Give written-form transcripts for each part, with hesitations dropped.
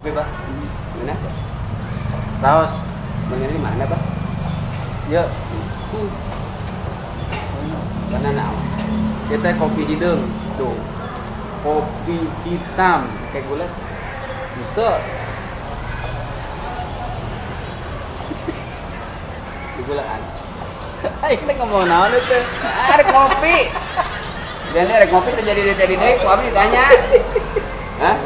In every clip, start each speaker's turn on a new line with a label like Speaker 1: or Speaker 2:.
Speaker 1: Kopi, Bah.
Speaker 2: Mana?
Speaker 1: Raos.
Speaker 2: Mana di mana, Bah?
Speaker 1: Ya.
Speaker 2: Mana naon?
Speaker 1: Kita kopi hideung tuh. Kopi hitam
Speaker 2: kayak gula.
Speaker 1: Itu.
Speaker 2: Digulaan.
Speaker 1: Aing teh ngomong naon itu?
Speaker 2: Ada kopi. Dan rek ngopi teh jadi deui ku abdi ditanya. Hah?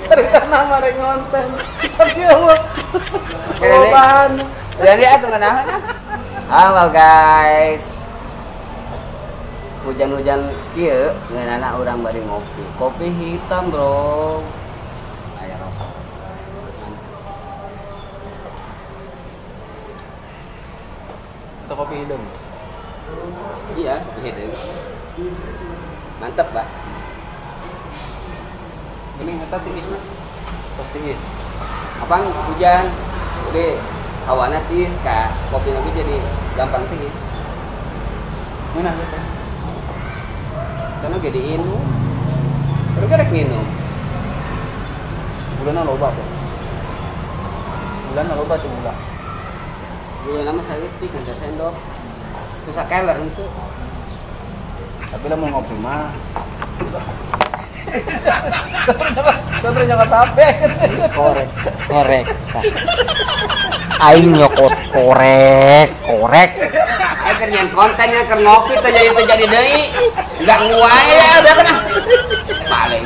Speaker 1: Cerita nama rek ngonten. Tapi eueuh. Bahan.
Speaker 2: Jadi atuh ngeunaheun. Halo guys. Hujan-hujan kieu ngeunana urang bari ngopi. Kopi hitam, Bro. Aya rokok.
Speaker 1: Itu kopi hideung.
Speaker 2: Iya, kopi hideung. Mantep, Pak.
Speaker 1: Ini eta tiisna. Tos tiis.
Speaker 2: Apaan hujan? Jadi hawana tiis ka kopi lagi jadi gampang tiis.
Speaker 1: Mana eta?
Speaker 2: Cenah ge diinum. Baru rek nginum.
Speaker 1: Gulana loba tuh. Gulana loba tuh gula.
Speaker 2: Gulana mah saeutik ngan sendok. Terus sakeler henteu.
Speaker 1: Tapi lah mau ngopi mah. Sabar nyokot HP.
Speaker 3: Korek, korek. Aing nyokot korek, korek.
Speaker 2: Aing keur nyen konten keur ngopi teh jadi deui. Enggak nguai ya udah kena. Paling.